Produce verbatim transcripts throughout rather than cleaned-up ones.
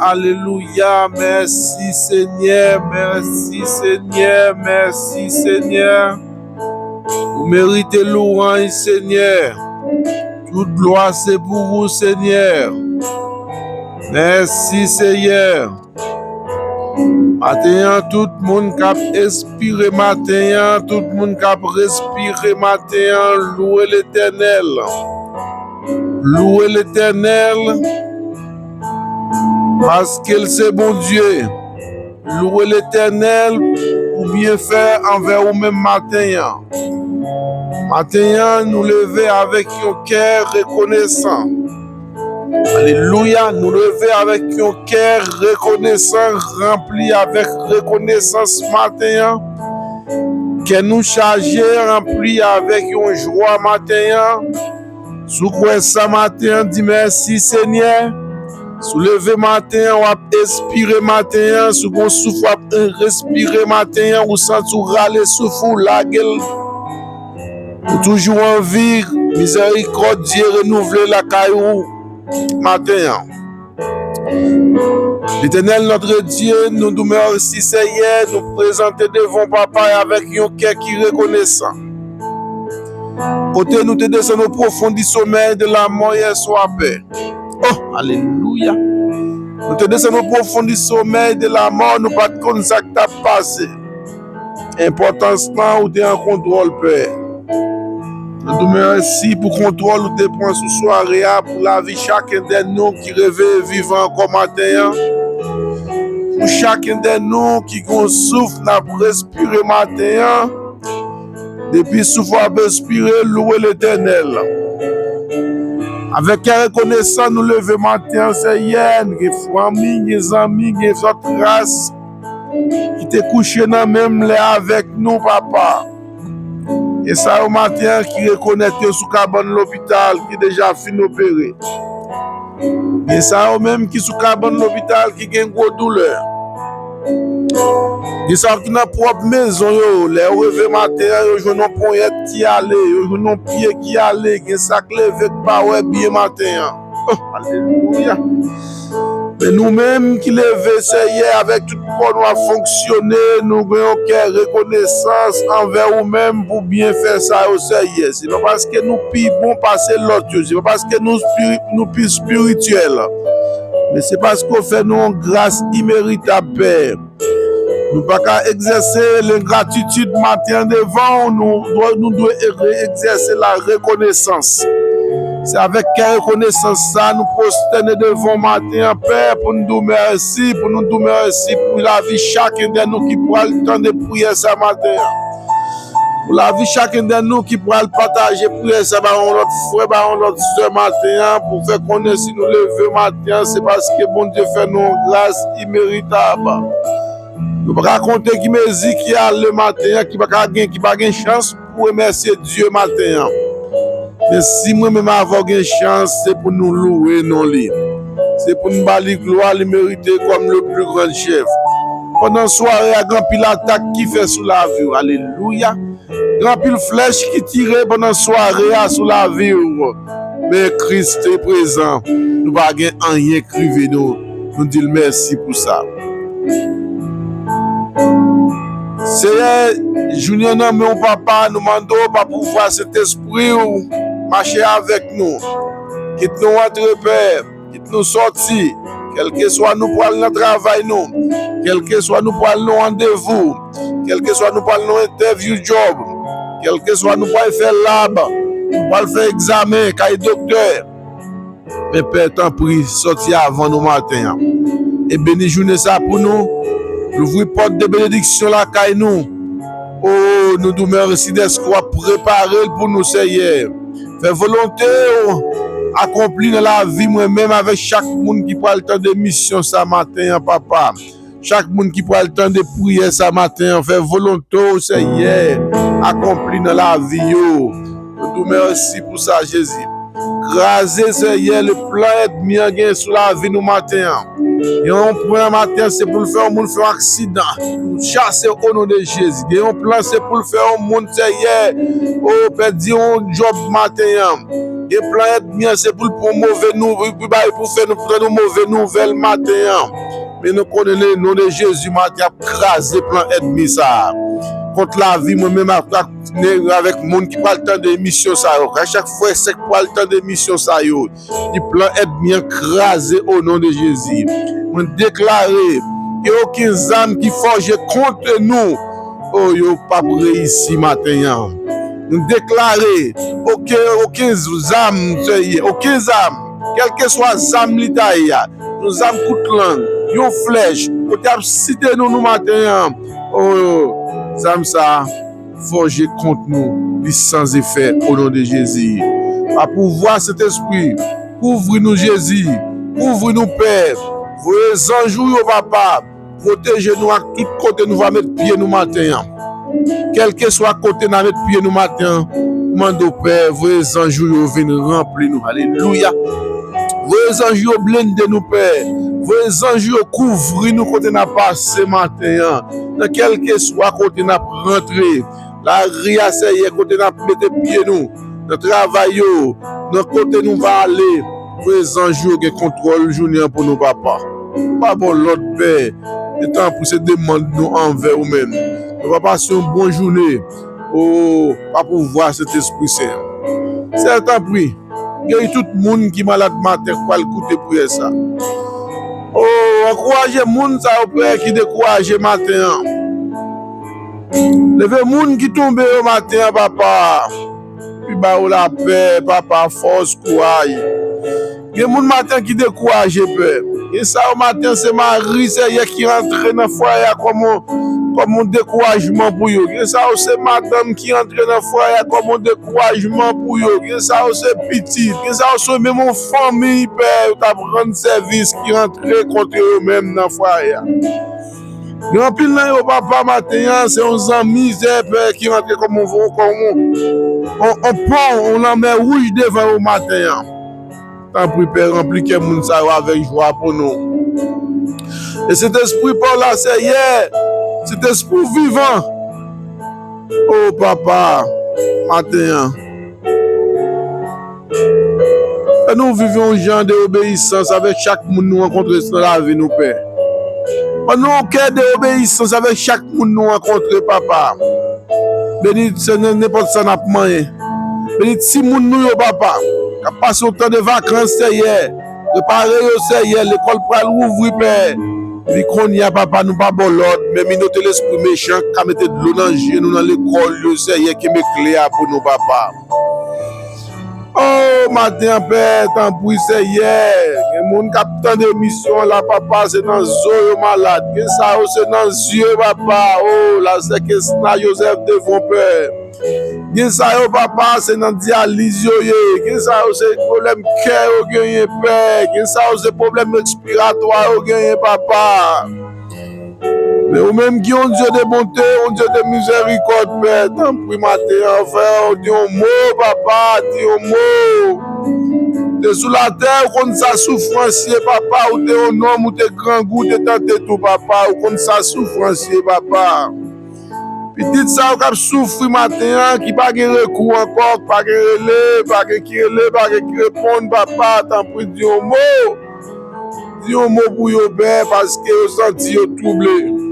Alelouya, mèsi Senyè, mèsi Senyè, mèsi Senyè. Ou merite louwanj, Senyè. Tout glwa se pou ou, Senyè. Mèsi, Senyè. Maten an, tout moun k ap espire maten an, tout moun k ap respire maten an, louwe Letènèl. Louwe Letènèl, paske l se Bondye. Louwe Letènèl pou byenfè anvè ou menm maten an. Maten an, nou leve avèk yon kè rekonesan. Alelouya, nou leve avèk yon kè rekonesan, ranpli avèk rekonesans maten an. Kè nou chaje, ranpli avèk yon jwa maten an. Si w kwè sa maten an, di mèsi, Senyè. Si w leve maten an, w ap espire maten an. Si w gon souf w ap respire maten an, ou santi w rale souf ou, lage l. Ou toujou an vi, mizèrikòd Dye renouvle lakay ou maten an. Letènèl, notre Dieu, nou di w mèsi, Senyè, nou prezante devan w, Papa, avèk yon kè ki rekonesan. Kote nou te desann o pwofon di somèy de lamò yè swa, Pè. Oh, alelouya! Nou te desann o pwofon di somèy de lamò, nou pa t konn sa k t ap pase. Enpòtans lan, ou te an kontwòl, Pè. Nou di w mèsi pou kontwòl ou te pran sou sware a, pou lavi chaken dè nou ki reveye vivan ankò maten an. Pou chaken dè nou ki gon souf n ap respire maten an. Depi souf w ap espire, louwe Letènèl. Avèk kè rekonesan, nou leve maten an, Senyè, nou gen fanmi, gen zanmi, gen zòt ras ki te kouche nan menm lè avèk nou, Papa. Gen sa yo maten an ki rekonèt yo sou kabann lopital ki deja fin opere. Gen sa yo menm ki sou kabann lopital ki gen gwo doulè. Gen sa yo ki nan pwòp mezon yo, lè yo reve maten an, yo jwenn yon ponyèt ki ale, yo jwenn yon pye ki ale, gen sa k leve k pa wè byen maten an. Oh, alelouya! Men nou menm ki leve, Senyè, avèk tout kò nou ap fonksyone, nou gen yon kè rekonesans anvè ou menm pou byenfè sa yo, Senyè. Se pa paske nou pi bon pase lòt yo, se pa paske nou spi-, nou pi espirityèl, men se paske w fè nou yon gras imeritab, Pè. Nou pa ka egzèse lengratitid maten an devan w, nou, nou dwe egzèse la rekonesans. Se avèk kè rekonesans sa nou pwostène devan w maten an, Pè, pou n di w mèsi, pou nou di w mèsi pou lavi chaken dè nou ki pral tande priyè sa maten an. Pou lavi chaken dè nou ki pral pataje priyè sa ba yon lòt frè, ba yon lòt sè maten an, pou fè konnen si nou leve maten an, se paske Bondye fè nou yon gras imeritab. Nou pa ka konte ki mezi ki ale maten an, ki pa ka gen, ki pa gen chans pou remèsye Dye maten an. Men si mwen menm avè w gen chans, se pou nou louwe non li. Se pou n ba li glwa li merite kòm le plus grand chef. Pandan sware a, gen anpil atak ki fè sou lavi w. Alelouya! Gen anpil flèch ki tire pandan sware a sou lavi w. Men Kris te prezan. Nou pa gen anyen k rive nou. Nou di l mèsi pou sa. Seyè, jounen an nan men w, Papa, nou mande w pa pouvwa Sentespri w mache avèk nou. Kit nou antre, Pè, kit nou sòti, kèlkeswa nou pral nan travay nou, kèlkeswa nou pral nan randevou, kèlkeswa nou pral nan entèvyou djòb, kèlkeswa nou pral fè lab, nou pral fè egzamen kay doktè. Men Pè, tanpri, sòti avan nou maten an. E beni jounen sa pou nou. Louvri pòt de benediksyon lakay nou. O, nou di w mèsi dèske w ap prepare l pou nou, Seyè. Fè volonte w akonpli nan lavi mwen menm avèk chak moun ki pral tande emisyon sa maten an, Papa. Chak moun ki pral tande priyè sa maten an, fè volonte w, Seyè, akonpli nan lavi yo. Nou di w mèsi pou sa, Jezi. Kraze, Seyè, le plan ènmi an gen sou lavi nou maten an. Gen yon plan maten an, se pou l fè yon moun fè yon aksidan. Nou chase o non de Jezi. Gen yon plan, se pou l fè yon moun, Seyè, o, pèdi yon djòb maten an. Gen plan ènmi an, se pou l pran move nou, pou bay, pou fè nou pran nou move nouvèl maten an. Men nou konnen le non de Jezi, maten ap kraze plan ènmi sa a. Kont lavi mwen menm ak, ak, avèk moun ki pral tande emisyon sa yo. Ka chak frè sèk pral tande emisyon sa yo. Ki plan ènmi an kraze o non de Jezi. Mwen deklare ke okenn zam ki fòje kont nou, o, yo p ap reyisi maten an. Nou deklare, oke, okenn zam, Seyè, okenn zam, kèlkeswa zam li ta ye a, yon zam kout lang, yon flèch, kote ap site nou, nou maten an, o, zam sa a fòje kont nou, li san efè, o non de Jezi. Pa pouvwa Sentespri, kouvri nou, Jezi, kouvri nou, Pè, voye zanj ou yo, Papa, pwoteje nou ak tout kote nou va met pye nou maten an. Kèlkeswa kote n a met pye nou maten an, mande w, Pè, voye zanj ou yo vin ranpli nou. Alelouya. Voye zanj ou yo blende nou, Pè. Voye zanj ou yo kouvri nou kote n ap pase maten an. Nan kèlkeswa kote n ap rantre. Lari a, Seyè, kote n ap mete pye nou. Nan travay yo, nan kote nou va ale. Voye zanj ou yo gen kontwòl jounen an pou nou, Papa. Pa ba w lòd, Pè. E tanpri, se demann nou anvè ou menm. Nou va pase yon bon jounen. O, pa pouvwa Sentespri Sen an. Seyè, tanpri, geri tout moun ki malad maten k pral koute priyè sa. O, ankouraje moun sa yo, Pè, ki dekouraje maten an. Leve moun ki tonbe yo maten an, Papa. Epi ba yo lapè, Papa, fòs, kouraj. Gen moun maten ki dekouraje, Pè. Gen sa yo maten se mari, Seyè, ki rantre nan fwaye a kòm yon, kòm yon dekourajman pou yo. Gen sa yo se madanm ki rantre nan fwaye a kòm yon dekourajman pou yo. Gen sa yo se pitit. Gen sa yo se menm yon fanmi, Pè, yo t ap rann sèvis ki rantre kont yo menm nan fwaye a. Gen anpil nan yo, Papa, maten an, se yon zanmi, Seyè, Pè, ki rantre kòm yon, kòm yon, yon, yon pon, yon lanmè wouj devan yo maten an. Tanpri, Pè, ranpli kè moun sa yo avèk jwa pou nou. E Sentespri pa w la, Seyè, Sentespri w vivan. O, Papa, maten an, fè nou viv yon jan de obeyisans avèk chak moun nou rankontre nan lavi nou, Pè. Ban nou yon kè de obeyisans avèk chak moun nou rankontre, Papa. Beni se nan nenpòt sa n ap manyen. Beni timoun nou yo, Papa, k ap pase yon tan de vakans, Seyè. Prepare yo, Seyè. Lekòl pral wouvri, Pè. Epi kounye a, Papa, nou pa ba w lòd, men minote lespri mechan k ka mete dlo nan je nou nan lekòl yo, Seyè, kenbe kle a pou nou, Papa. O, maten an, Pè, tanpri, Seyè, gen moun k ap tande emisyon an la, Papa, se nan zo yo malad. Gen sa yo se nan zye, Papa. O, la sè Kesna Joseph Devon, Pè. Gen sa yo, Papa, se nan dyaliz yo ye. Gen sa yo se pwoblèm kè yo genyen, Pè. Gen sa yo se pwoblèm respiratwa yo genyen, Papa. Men ou menm ki yon Dye de bonte, yon Dye de mizèrikòd, Pè, tanpri maten an, fè yon, di yon mo, Papa, di yon mo. Te sou latè, ou konn sa soufrans ye, Papa, ou te yon nonm, ou te grangou, ou te tante tou, Papa, ou konn sa soufrans ye, Papa. Pitit sa yo k ap soufri maten an, ki pa gen rekou ankò, ki pa gen rele, pa gen ki rele, pa gen ki reponn, Papa, tanpri, di yon mo. Di yon mo pou yo, Pè, paske yo santi yo twouble.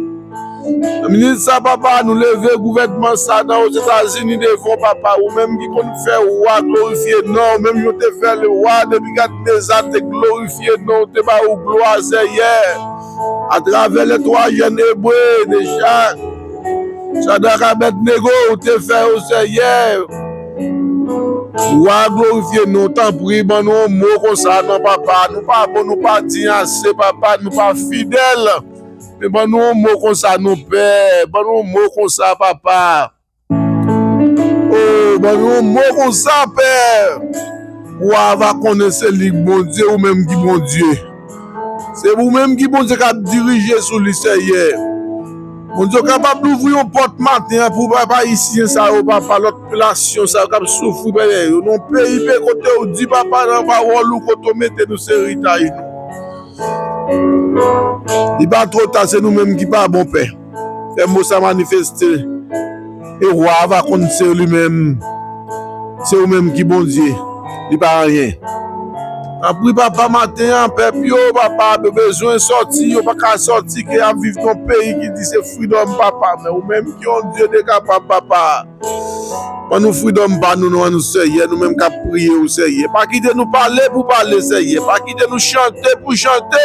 Nan minit sa, Papa, nou leve gouvènman sa nan Ozetazini devan w, Papa, ou menm ki konn fè wa glorifye non w, menm jan w te fè le wa Nebikadneza te glorifye non w, te ba ou glwa, Seyè. Atravè lè twa jèn ebre, Mechak, Chadrak, Abèdnego, ou te fè yo, Seyè. Wa glorifye non w, tanpri, ban nou yon mo konsa, non, Papa. Nou pa bon, nou pa diy ase, Papa, nou pa fidèl. Men ban nou yon mo konsa, non, Pè. Ban nou yon mo konsa, Papa. O, ban nou yon mo konsa, Pè. Wa a va konnen se li k Bondye, ou menm ki Bondye. Se ou menm ki Bondye k ap dirije sou li, Seyè. Bondye, w kapab louvri yon pòt maten an pou papa ayisyen sa yo, Papa, lòt popilasyon sa yo k ap soufri, Pè, yo nan peyi, Pè, kote w di, Papa, nan pawòl ou, kote w mete nou se eritaj nou. Li pa twò ta, se nou menm ki pa bon, Pè. Fè mo sa manifeste. E wa a va konn se li menm. Se ou menm ki Bondye. Li pa anyen. Tanpri, papa, maten an, pèp yo, papa, yo bezwen sòti, yo pa ka sòti, ke y ap viv nan yon peyi ki di se freedom, papa. Men ou menm ki yon Dye de kapab, papa. Ban nou freedom pa nou, non, an nou, Seyè, nou menm k ap priye ou, Seyè. Pa kite nou pale pou pale, Seyè. Pa kite nou chante pou chante.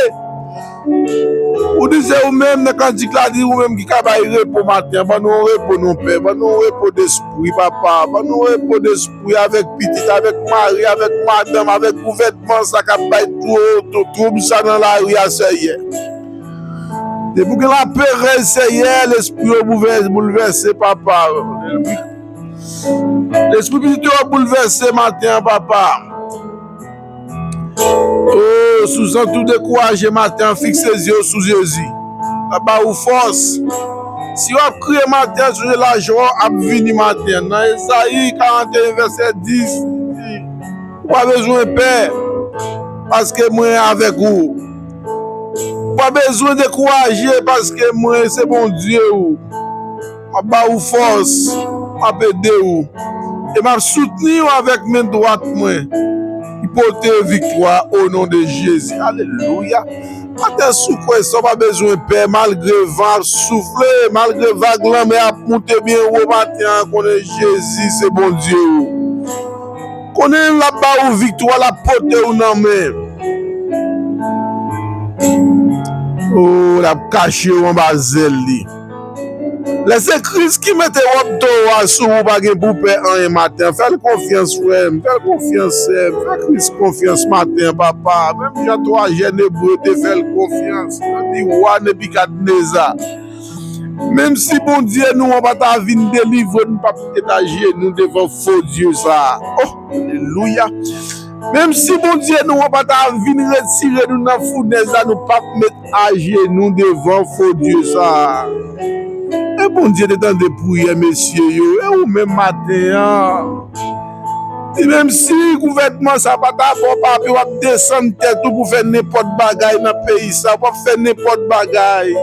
Ou di se ou menm, nan kantik la, di ou menm ki ka bay repo maten an. Ban nou yon repo, non, Pè. Ban nou yon repo despri, papa. Ban nou yon repo despri avèk pitit, avèk mari, avèk madanm, avèk gouvènman sa k ap bay twou-, twou-, twoub sa nan lari a, Seyè. Depi w gen laperèz, Seyè, lespri yo bouvè-, boulvèse, papa. Lespri pitit yo boulvèse maten an, papa. Oh, si w santi w dekouraje maten an, fikse zye w sou Jezi. L ap ba ou fòs. Si w ap kriye maten an, sonje lajwa ap vini maten an. Nan Ezayi karannteyen, vèsè dis, li di, ou pa bezwen pè, paske mwen avèk ou. Ou pa bezwen dekouraje, paske mwen se Bondye ou. M ap ba ou fòs, m ap ede ou, e m ap soutni ou avèk men dwat mwen ki pote viktwa o non de Jezi. Alelouya! Maten, si w kwè sa, w pa bezwen pè, malgre van ap soufle, malgre vag lanmè ap moute byen wo maten an, konnen Jezi se Bondye ou. Konnen l ap ba ou viktwa, l ap pote ou nan men. Oh, l ap kache w anba zèl li. Lè se Kris ki mete wòb towo a sou ou, pa gen pou pè anyen maten an. Fè l konfyans, frè m. Fè l konfyans, sè m. Fè Kris konfyans maten an, papa. Menm jan twa jèn Ebre te fè l konfyans nan miwa Nebikadneza. Menm si Bondye nou an pa ta vin delivre, nou p ap met ajenou devan fo dye sa a. Oh, alelouya! Menm si Bondye nou an pa ta vin retire nou nan founèz la, nou p ap met ajenou devan fo dye sa a. E Bondye te tande priyè mesye yo, e ou menm maten an. Di menm si gouvènman sa pa ta ba w papye, w ap desann tèt ou pou fè nenpòt bagay nan peyi sa, w ap fè nenpòt bagay.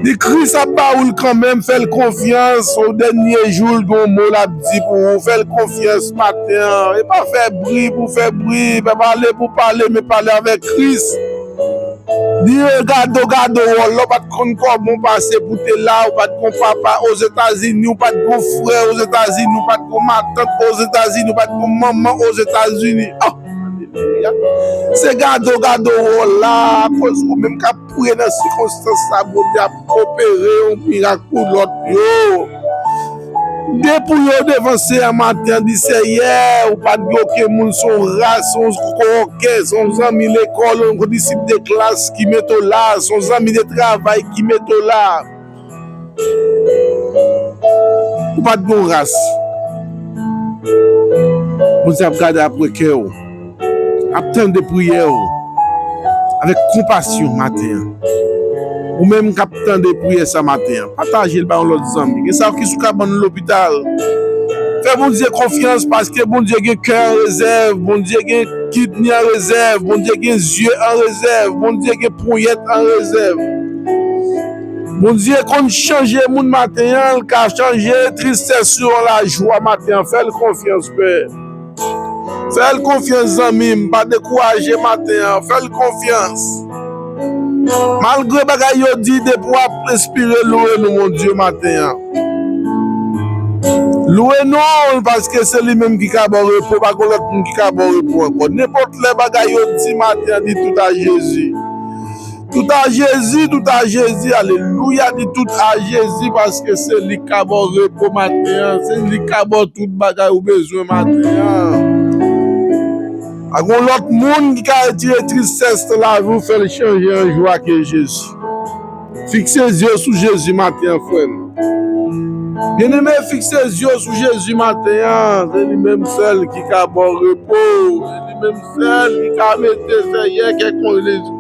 Di Kris ap ba ou l kanmenm, fè l konfyans, o dènye jou l gen yon mo l ap di pou ou, fè l konfyans maten an. E pa fè bri pou fè bri, pa pale pou pale, men pale avèk Kris. Di, eh, gade w, gade w, lè w pa t konn kòman w pase pou te la, ou pa t gon papa Ozetazini, ou pa t gon frè Ozetazini, ou pa t gon matant Ozetazini, ou pa t gon manman Ozetazini. Oh! Alelouya. Se gade w, gade w la, akoz ou menm k ap priye nan sikonstans sa, Bondye ap opere yon mirak pou lòt yo. Depouye w devan Seyè maten an, di, Seyè, ou pa t gen okenn moun, se yon ras, se yon kowòkè, se yon zanmi lekòl, yon kondisip de klas ki mete w la, se yon zanmi de travay ki mete w la. Ou pa t gen yon ras. Bondye ap gade apre kè w. Ap tande priyè w avèk konpasyon maten an. Ou menm k ap tande priyè sa maten an, pataje l ba yon lòt zanmi. Gen sa ki sou kabann lopital. Fè Bondye konfyans, paske Bondye gen kè an rezèv, Bondye gen kidni an rezèv, Bondye gen zye an rezèv, Bondye gen ponyèt an rezèv. Bondye konn chanje moun maten an, l ka chanje tristès yo an lajwa maten an. Fè l konfyans, Pè. Fè l konfyans, zanmi m. Pa dekouraje maten an. Fè l konfyans. Malgre bagay yo di, depi w ap respire, lwe non Bondye maten an. Lwe non l, paske se li menm ki ka ba w repo, pa gen lòt moun ki ka ba w repo ankò. Nenpòt lè bagay yo di maten an, di tout a Jezi. Tout a Jezi, tout a Jezi, alelouya, di tout a Jezi, paske se li k ka ba w repo maten an, se li k ka ba w tout bagay ou bezwen maten an. Pa gen lòt moun ki ka retire tristès nan lavi w, fè l chanje an jwa ke Jezi. Fikse zye w sou Jezi maten an, frè m. Byeneme, fikse zye w sou Jezi maten an. Se li menm sèl ki ka ba w repo. Se li menm sèl ki ka mete, Seyè, kè kon-,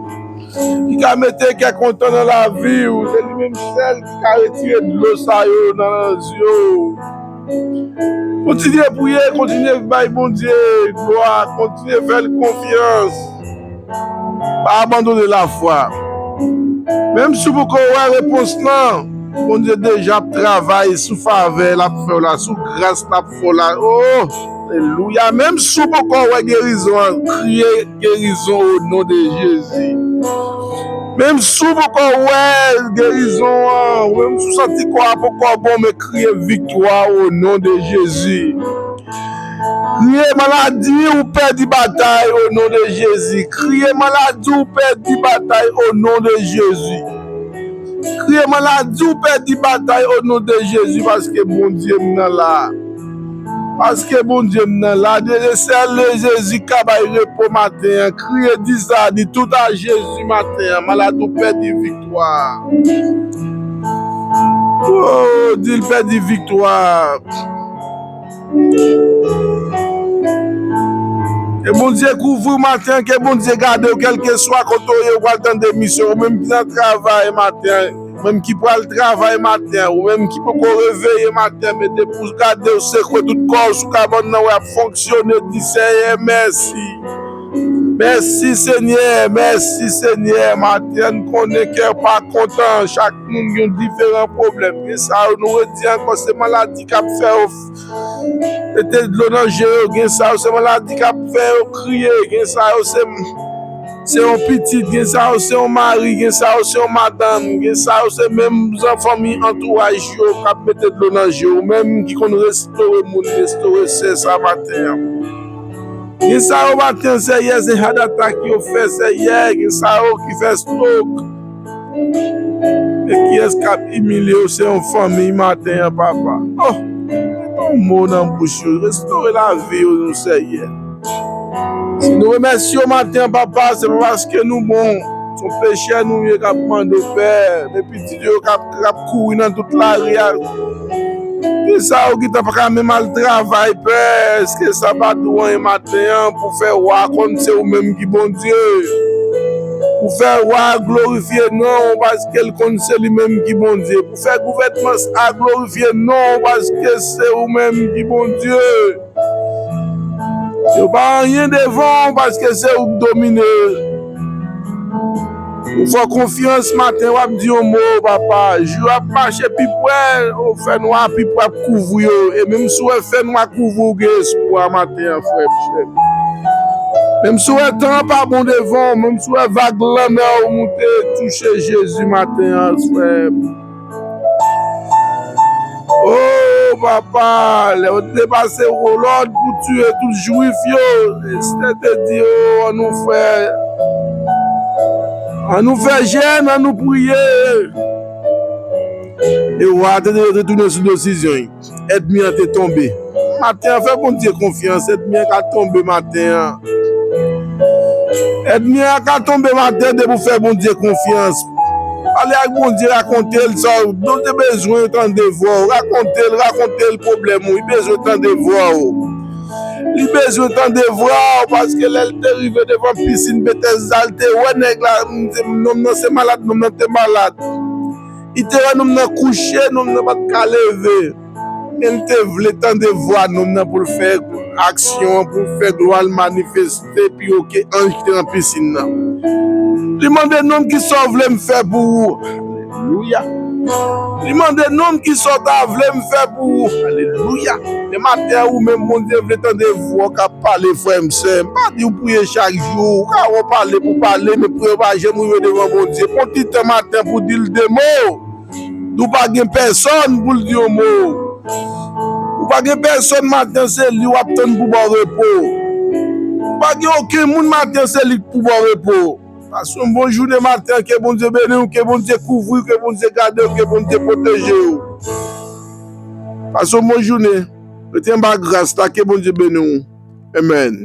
ki ka mete kè kontan nan lavi w. Se li menm sèl ki ka retire dlo sa yo nan zye w. Kontinye priye, kontinye bay Bondye glwa, kontinye fè l konfyans. Pa abandone lafwa. Menm si w poko wè repons lan, Bondye deja ap travay sou favè l ap fè w la, sou gras l ap fè w la. Oh! Alelouya. Menm si w poko wè gerizon an, kriye gerizon o non de Jezi. Menm si w poko wè gerizon an, menm si w santi kò a poko bon, men kriye viktwa o non de Jezi. Kriye maladi, ou pèdi batay o non de Jezi. Kriye maladi, ou pèdi batay o non de Jezi. Kriye maladi, ou pèdi batay o non de Jezi, paske Bondye m nan la. Paske Bondye m nan la, de sèl Jezi ka bay repo maten an. Kriye, di sa, di tout a Jezi maten an. Maladi, ou pèdi viktwa. Oh, di l pèdi viktwa. Ke Bondye kouvri w maten an, ke Bondye gade w, kèlkeswa kote w ye, ou pral tande misyon. Ou menm ki nan travay maten an, ou menm ki pral travay maten an, ou menm ki poko reveye maten an, mete pou gade w, sekwe tout kò w sou kabann nan, wè ap fonksyone, di, Seyè, mèsi. Mèsi, Senyè, mèsi, Senyè. Maten an, n konnen kè w pa kontan, chak moun gen yon diferan pwoblèm. Gen sa yo, nou redi ankò, se maladi k ap fè yo mete dlo nan je yo, gen sa yo se maladi k ap fè yo kriye, gen sa yo se, se yon pitit, gen sa yo se yon mari, gen sa yo se yon madanm, gen sa yo se menm zan fanmi antouraj yo k ap mete dlo nan je yo. Ou menm ki konn restore moun, restore sè sa maten an. Gen sa yo maten an, Seyè, se heart attack yo fè, Seyè, gen sa yo ki fè stroke. E kiyès k ap imilye yo? Se yon fanmi maten an, papa. Oh, mete yon mo nan bouch yo, restore lavi yo, nou, Seyè. Si nou remèsye w maten an, papa, se pa paske nou bon. Se yon pechè nou ye k ap mande w, Pè. Men pitit yo k ap, k ap kouri nan tout lari a. Gen sa yo gentan pa ka menm al travay, Pè. Èske sa pa di w anyen maten an pou fè wa konn se ou menm ki Bondye? Pou fè wa glorifye non w, paske l konn se li menm ki Bondye. Pou fè gouvènman sa glorifye non w, paske se ou menm ki Bondye. Yo pa anyen devan w, paske se ou k domine. Ou fè w konfyans maten, w ap di yon mo, papa. Jou ap mache pi prè, ou fè nwa pi prè ap kouvri yo. E menm si w wè fè nwa kouvri w, gen espwa maten an, frè m, sè m. Menm si w wè tan an pa bon devan w, menm si w wè vag lanmè yo moute, touche Jezi maten an, frè m. Oh, papa, lè yo te pase lòd pou tiye tout Jwif yo, Estè te di, oh, ann nou fè, ann nou fè jèn, ann nou priye. E wa a te dwe retounen sou desizyon l. Ènmi an te tonbe. Maten an, fè Bondye konfyans, ènmi an ka tonbe maten an. Ènmi an ka tonbe maten depi w fè Bondye konfyans. Pale ak Bondye, rakonte l sa w te bezwen tande vwa w. Rakonte l, rakonte l pwoblèm ou. Li bezwen tande vwa w. Li bezwen tande vwa w, paske lè l te rive devan pisin Betèsda, l te wè nèg la, nonm nan se malad, nonm nan te malad. Li te wè nonm nan kouche, nonm nan pa t ka leve. Men l te vle tande vwa nonm nan pou l fè aksyon an, pou l fè glwa l manifeste pi wo ke anj ki te nan pisin nan. Li mande nonm, kisa w vle m fè pou ou? Alelouya. Li mande nonm, kisa w ta vle m fè pou ou? Alelouya. Men maten an, ou menm, Bondye vle tande vwa w k ap pale, frè m, sè m. Pa di w priye chak jou. Ou ka wè w pale pou pale, men priye w pa janm rive devan Bondye. Pran ti tan maten pou di l de mo. Ou pa gen pèsòn pou l di yon mo. Ou pa gen pèsòn maten, se li w ap tann pou ba w repo. Ou pa gen okenn moun maten, se li k pou ba w repo. Pase yon bon jounen maten, ke Bondye beni w, ke Bondye kouvri w, ke Bondye gade w, ke Bondye pwoteje w. Pase yon bon jounen. Rete anba gras la, ke Bondye beni w. Amèn.